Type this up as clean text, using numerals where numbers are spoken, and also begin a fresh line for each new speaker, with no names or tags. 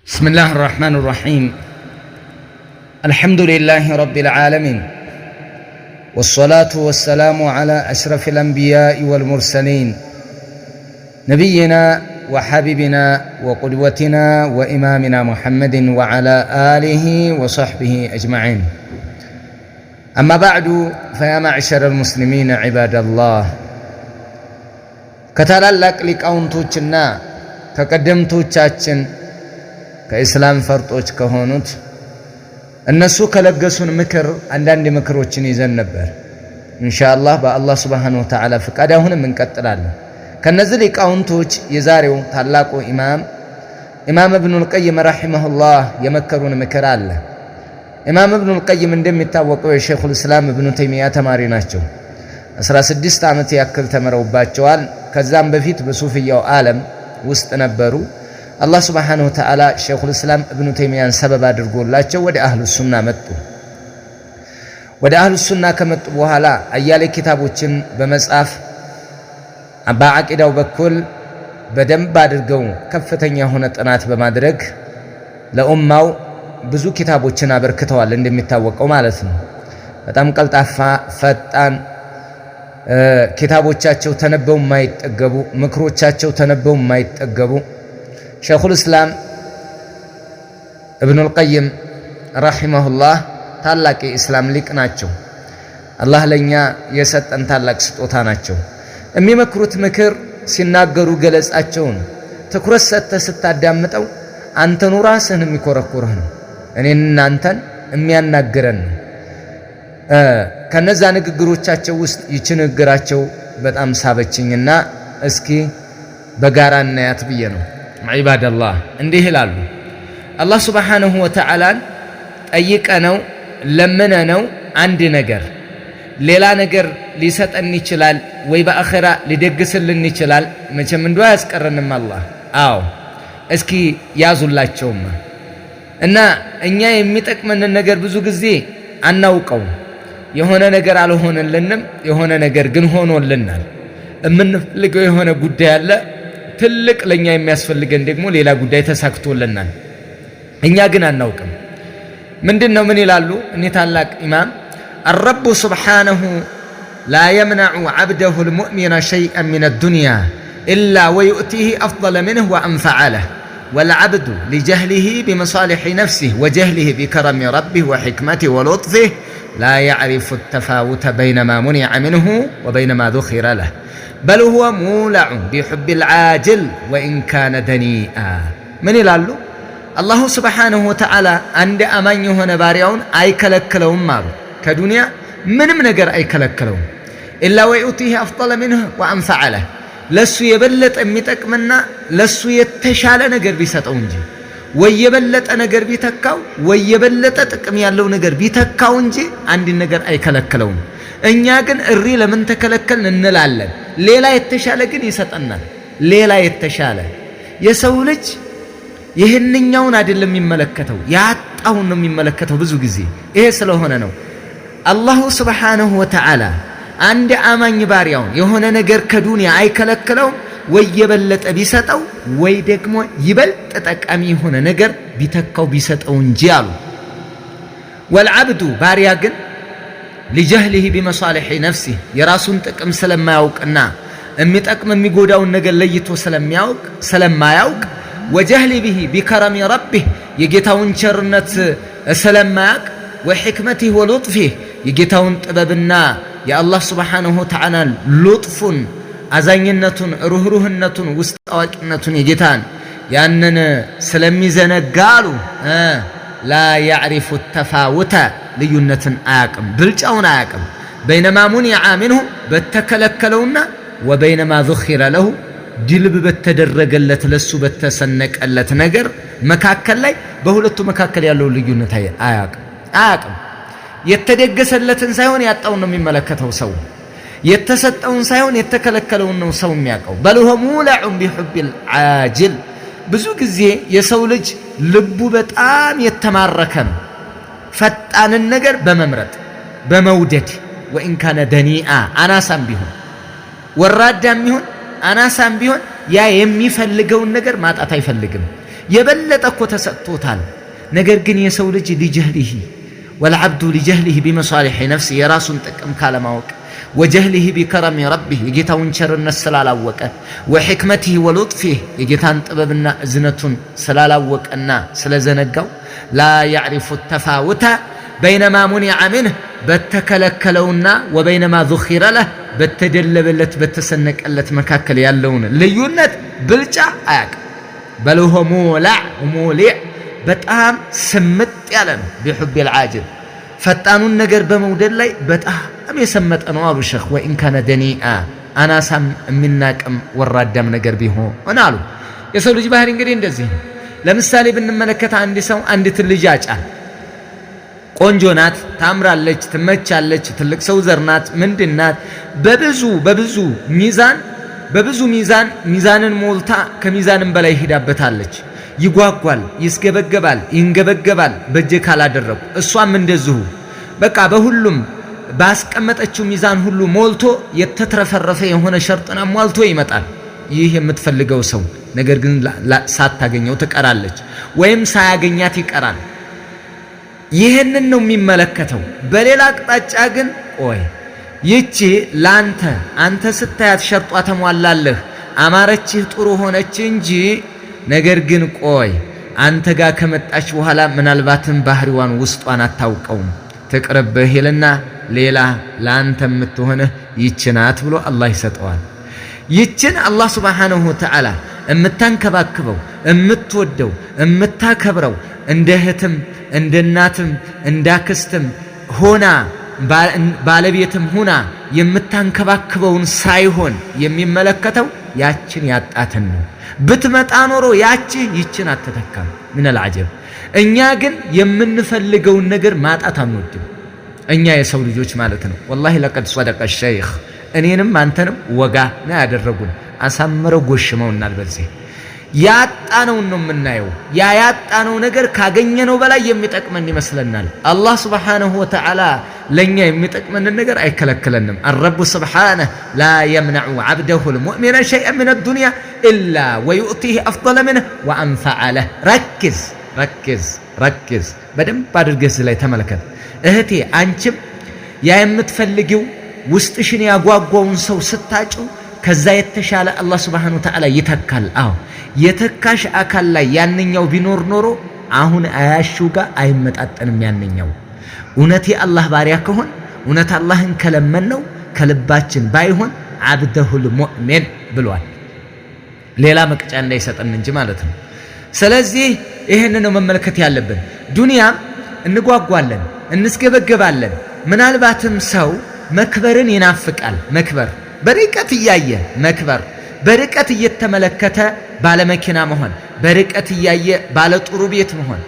بسم الله الرحمن الرحيم. الحمد لله رب العالمين، والصلاة والسلام على أشرف الأنبياء والمرسلين، نبينا وحبيبنا وقدوتنا وإمامنا محمد وعلى آله وصحبه أجمعين. أما بعد، فيا معشر المسلمين عباد الله፣ ከታላላቅ ሊቃውንቶችና ከቀደምቶቻችን ከኢስላም ፈርጦች ከሆኑት እነሱ ከለገሱን ምክር አንዳንድ ምክሮችን ይዘን ነበር። ኢንሻአላህ በአላህ ሱብሓነሁ ወተዓላ ፍቃድ አሁንም እንቀጥላለን። ከነዚህ ሊቃውንቶች የዛሬው ታላቁ ኢማም ኢማም እብኑል ቀይም ረሒመሁላህ የመከሩን ምክር አለ። ኢማም እብኑል ቀይም እንደሚታወቀው የሼኹል እስላም እብኑ ተይሚያ ተማሪ ናቸው። 16 ዓመት ያክል ተምረውባቸዋል። ከዛም በፊት በሱፍያው ዓለም ውስጥ ነበሩ። አላህ ሱብሓነሁ ወተዓላ ሼኹል እስላም እብኑ ተይሚያን ሰበብ አድርጎላቸው ወደ አህሉ ሱና መጡ። ወደ አህሉ ሱና ከመጡ በኋላ አያሌ ኪታቦችን በመጻፍ በዓቂዳው በኩል በደንብ አድርገው ከፍተኛ የሆነ ጥናት በማድረግ ለኡማው ብዙ ኪታቦችን አበርክተዋል። እንደሚታወቀው ማለት ነው። በጣም ቀልጣፋ፣ ፈጣን፣ ኪታቦቻቸው ተነበው የማይጠገቡ፣ ምክሮቻቸው ተነበው የማይጠገቡ ሸይኹል እስላም እብኑል ቀይም ረሒመሁላህ ታላቅ የኢስላም ሊቅ ናቸው። አላህ ለእኛ የሰጠን ታላቅ ስጦታ ናቸው። የሚመክሩት ምክር ሲናገሩ ገለጻቸውን ትኩረት ሰጥተህ ስታዳምጠው አንተኑ ራስህን የሚኮረኩርህ ነው። እኔን እናንተን የሚያናግረን ነው። ከነዛ ንግግሮቻቸው ውስጥ ይቺ ንግግራቸው በጣም ሳበችኝና እስኪ በጋራ እናያት ብዬ ነው። ዒባደላህ፣ እንዲህ ይላሉ። አላህ ሱብሓነሁ ወተዓላን ጠይቀነው ለምነነው አንድ ነገር ሌላ ነገር ሊሰጠን ይችላል ወይ በአኼራ ሊደግስልን ይችላል። መቼም እንዶ አያስቀረንም አላህ። አዎ፣ እስኪ ያዙላቸውማ እና እኛ የሚጠቅመንን ነገር ብዙ ጊዜ አናውቀውም። የሆነ ነገር አልሆነልንም፣ የሆነ ነገር ግን ሆኖልናል። የምንፈልገው የሆነ ጉዳይ አለ፣ ትልቅ ለእኛ የሚያስፈልገን ደግሞ ሌላ ጉዳይ ተሳክቶልናል። እኛ ግን አናውቅም። ምንድን ነው? ምን ይላሉ እኒህ ታላቅ ኢማም? الرب سبحانه لا يمنع عبده المؤمن شيئا من الدنيا إلا ويؤتيه أفضل منه وأنفع له، والعبد لجهله بمصالح نفسه وجهله بكرم ربه وحكمته ولطفه لا يعرف التفاوت بين ما منع منه وبين ما ذخر له، بل هو مولع بحب العاجل وإن كان دنيئا። ምን ይላሉ? አላሁ ስብሓንሁ ወተዓላ አንድ አማኝ የሆነ ባሪያውን አይከለክለውም አሉ። ከዱንያ ምንም ነገር አይከለክለውም። إلا ويؤتيه أفضل منه وأنفع له፣ ለሱ የበለጠ የሚጠቅምና ለሱ የተሻለ ነገር ቢሰጠው እንጂ፣ ወይ የበለጠ ነገር ቢተካው ወይ የበለጠ ጥቅም ያለው ነገር ቢተካው እንጂ አንድን ነገር አይከለክለውም። እኛ ግን እሪ ለምን ተከለከልን እንላለን። ሌላ የተሻለ ግን ይሰጠናል። ሌላ የተሻለ። የሰው ልጅ ይህንኛውን አይደለም የሚመለከተው፣ ያጣውን ነው የሚመለከተው ብዙ ጊዜ። ይሄ ስለሆነ ነው አላሁ ስብሓነሁ ወተዓላ አንድ አማኝ ባሪያውን የሆነ ነገር ከዱንያ አይከለክለውም ወይ የበለጠ ቢሰጠው ወይ ደግሞ ይበልጥ ጠቃሚ የሆነ ነገር ቢተካው ቢሰጠው እንጂ አሉ። والعبد ባሪያ ግን لجهله بمصالح نفسه የራሱን ጥቅም ስለማያውቅና የሚጠቅም የሚጎዳውን ነገር ለይቶ ስለሚያውቅ ስለማያውቅ وجهله بكرم ربه የጌታውን ቸርነት ስለማያውቅ وحكمته ولطفه የጌታውን ጥበብና የአላህ ስብሓንሁ ወተዓላ ሉጥፉን፣ አዛኝነቱን፣ ሩህሩህነቱን፣ ውስጥ አዋቂነቱን የጌታን ያንን ስለሚዘነጋ አሉ لا يعرف التفاوت ልዩነትን አያቅም፣ ብልጫውን አያቅም። بين ما منع منه በተከለከለውና وبين ما ذخر له ድልብ በተደረገለት ለሱ በተሰነቀለት ነገር መካከል ላይ በሁለቱ መካከል ያለውን ልዩነት አያቅም። የተደገሰለትን ሳይሆን ያጣውን ነው የሚመለከተው ሰው። የተሰጠውን ሳይሆን የተከለከለውን ነው ሰው የሚያውቀው። بل هو مولع بحب العاجل፣ ብዙ ጊዜ የሰው ልጅ ልቡ በጣም የተማረከ ነው ፈጣንን ነገር በመምረጥ በመውደድ። وإن كان دنيئا አናሳም ቢሆን፣ ወራዳም ቢሆን፣ አናሳም ቢሆን ያ የሚፈልገውን ነገር ማጣት አይፈልግም። የበለጠ እኮ ተሰጥቶታል። ነገር ግን የሰው ልጅ لجهله والعبد لجهله بمصالح نفسه የራሱን ጥቅም ካለማወቅ፣ وجهله بكرم ربه የጌታውን ቸርነት ስላላወቀ፣ وحكمته ولطفه የጌታን ጥበብና እዝነቱን ስላላወቀና ስለዘነጋው لا يعرف التفاوت بين ما منع منه በተከለከለውና وبين ما ذخر له በተደለበለት በተሰነቀለት መካከል ያለውን ልዩነት ብልጫ አያቅም። بل هو مولع مولع በጣም ስምጥ ያለ ነው። بحب العاجل ፈጣኑን ነገር በመውደድ ላይ በጣም የሰመጠ ነው አሉ ሸኽ። وإن كان دنيئا አናሳም የሚናቅም ወራዳም ነገር ቢሆን አሉ። የሰው ልጅ ባህሪ እንግዲህ እንደዚህ ነው። ለምሳሌ ብንመለከት አንድ ሰው አንዲትን ልጅ ያጫል። ቆንጆ ናት፣ ታምራለች፣ ትመቻለች፣ ትልቅ ሰው ዘር ናት፣ ምንድን ናት? በብዙ ሚዛን ሚዛንን ሞልታ ከሚዛንም በላይ ሄዳበታለች። ይጓጓል፣ ይስገበገባል፣ ይንገበገባል በእጄ ካላደረጉ። እሷም እንደዚሁ በቃ በሁሉም ባስቀመጠችው ሚዛን ሁሉ ሞልቶ የተትረፈረፈ የሆነ ሸርጥን አሟልቶ ይመጣል። ይህ የምትፈልገው ሰው ነገር ግን ሳታገኘው ትቀራለች፣ ወይም ሳያገኛት ይቀራል። ይህንን ነው የሚመለከተው። በሌላ አቅጣጫ ግን ቆይ ይቺ ላንተ አንተ ስታያት ሸርጧ ተሟላለህ፣ አማረችህ፣ ጥሩ ሆነች እንጂ ነገር ግን ቆይ አንተ ጋር ከመጣች በኋላ ምናልባትም ባህሪዋን ውስጧን አታውቀውም፣ ትቅርብህ ይልና ሌላ ለአንተ የምትሆንህ ይች ናት ብሎ አላህ ይሰጠዋል። ይችን አላህ سبحانه وتعالى የምታንከባክበው፣ የምትወደው፣ የምታከብረው እንደ እህትም እንደ እናትም እንደ አክስትም ሆና ባለቤትም ሁና የምታንከባክበውን ሳይሆን የሚመለከተው ያችን ያጣትን ነው። ብትመጣ ኖሮ ያቺ ይችን አትተካም። من العجب እኛ ግን የምንፈልገውን ነገር ማጣት አንወድም። እኛ የሰው ልጆች ማለት ነው። والله لقد صدق الشيخ እኔንም አንተንም ወጋ ነው ያደረጉን። አሳምረው ጎሽመውናል። በዚህ ያጣነውን ነው የምናየው። ያ ያጣነው ነገር ካገኘነው በላይ የሚጠቅመን ይመስለናል። አላህ سبحانه وتعالى ለእኛ የሚጠቅመንን ነገር አይከለክለንም። الرب سبحانه لا يمنع عبده المؤمن شيئا من الدنيا إلا ويعطيه أفضل منه وأنفع له። ركز ركز ركز፣ በደንብ አድርገህ እዚህ ላይ ተመልከት እህቴ። አንቺም ያ የምትፈልጊው ውስጥሽን ያጓጓውን ሰው ስታጭው ከዛ የተሻለ አላህ سبحانه وتعالى ይተካል። አዎ የተካሽ አካል ላይ ያንኛው ቢኖር ኖሮ አሁን አያሹ ጋር አይመጣጠንም። ያንኛው እውነት የአላህ ባሪያ ከሆን፣ እውነት አላህን ከለመን ነው ከልባችን ባይሆን عبده المؤمن ብሏል። ሌላ መቅጫ እንዳይሰጠን እንጂ ማለት ነው። ስለዚህ ይህን ነው መመልከት ያለብን። ዱንያም እንጓጓለን፣ እንስገበገባለን። ምናልባትም ሰው መክበርን ይናፍቃል። መክበር በርቀት እያየ፣ መክበር በርቀት እየተመለከተ ባለመኪና መሆን፣ በርቀት እያየ ባለ ጥሩ ቤት መሆን።